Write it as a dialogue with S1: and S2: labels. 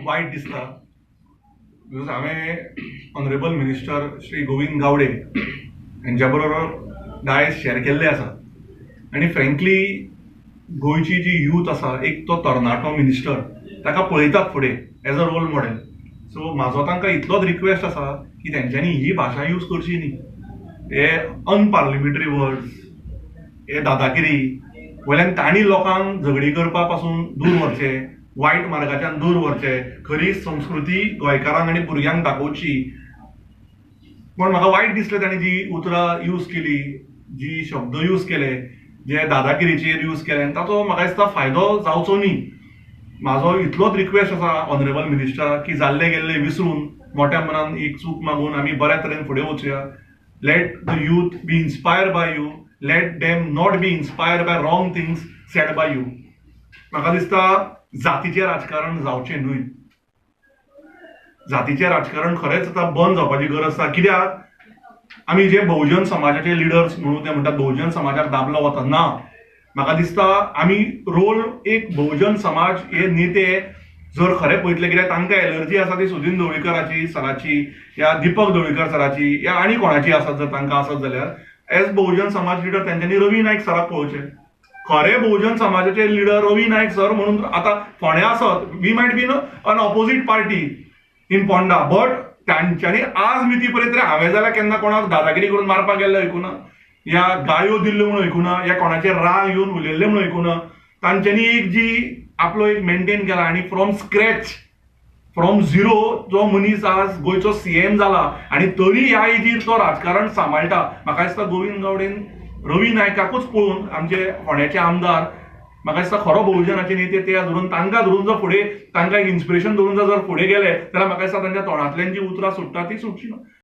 S1: खूब वायट दिसता, because हांवें ऑनरेबल मिनिस्टर श्री गोविंद गावडे हेंच्या बरोबर डायस शेअर केल्ले आसा आनी फ्रेंकली गोंयची जी यूथ आसा, एक तो तरणाटो मिनिस्टर ताका पळयतात फुडें as a role model. So म्हाजो तांकां इतलोच रिक्वेस्ट आसा की तेंच्यांनी ही भाशा यूज करची न्ही. हे अनपार्लिमेंटरी वर्ड्स, हे दादागिरी वयल्यान तांणी लोकांक झगडी करपा पासून दूर व्हरचे, वायट मार्गाच्यान दूर व्हरचे, खरी संस्कृती गोंयकारांक आनी भुरग्यांक दाखोवची. पूण म्हाका वायट दिसलें तांणी जी उतरां यूज केली, जी शब्द यूज केले, जे दादागिरीचेर यूज केले, आनी ताचो म्हाका दिसता फायदो जावचो न्ही. म्हाजो इतलोच रिक्वेस्ट आसा ऑनरेबल मिनिस्टराक की जाल्ले गेल्ले विसरून मोठ्या मनान एक चूक मागून आमी बऱ्या तरेन फुडें वचुया. Let the youth be inspired by you, let them not be inspired by wrong things said by you. म्हाका दिसता जातीचें राजकारण जावचें न्हय. जातीचें राजकारण खरेंच आतां बंद जावपाची गरज आसा. कित्याक आमी जे बहुजन समाजाचे लिडर्स म्हणून ते म्हणटात बहुजन समाजाक दाबलो वता, ना, म्हाका दिसता आमी रोल एक बहुजन समाज हे नेते जर खरें पळयतले, कित्याक तांकां एलर्जी आसा ती सुदिन ढवळीकराची सराची या दीपक ढवळीकर सराची या आनी कोणाची आसत जर तांकां आसत जाल्यार एज बहुजन समाज लिडर तेंच्यांनी रवी नायक सराक पळोवचें. खरे बहुजन समाजाचे लिडर रवी नायक सर म्हणून आतां फोंड्या आसत, we might be an opposite party in Ponda, but तांच्यांनी आज मिती पर्यंत तरी हांवें जाल्यार केन्ना कोणाक दादागिरी करून मारपाक गेल्ले आयकुना, या गाळयो दिल्ल्यो म्हणून आयकुना, या कोणाचेर राग येवन उलयल्ले म्हणून आयकुना. तांच्यांनी एक जी आपलो एक मेंटेन केला आनी फ्रॉम स्क्रॅच, फ्रॉम झिरो जो मनीस आज गोंयचो सीएम जाला आनी तरी ह्या एजीर तो राजकारण सांबाळटा. म्हाका दिसता गोविंद गावडेन रवी नायकाकूच पळोवन आमचे फोंड्याचे आमदार, म्हाका दिसता खरो बहुजनाचे नेते ते धरून तांकां धरून जर फुडें तांकां एक इन्स्पिरेशन धरून जर फुडें गेले जाल्यार म्हाका दिसता तांच्या तोंडांतल्यान जी उतरां सुट्टा ती सुटची ना.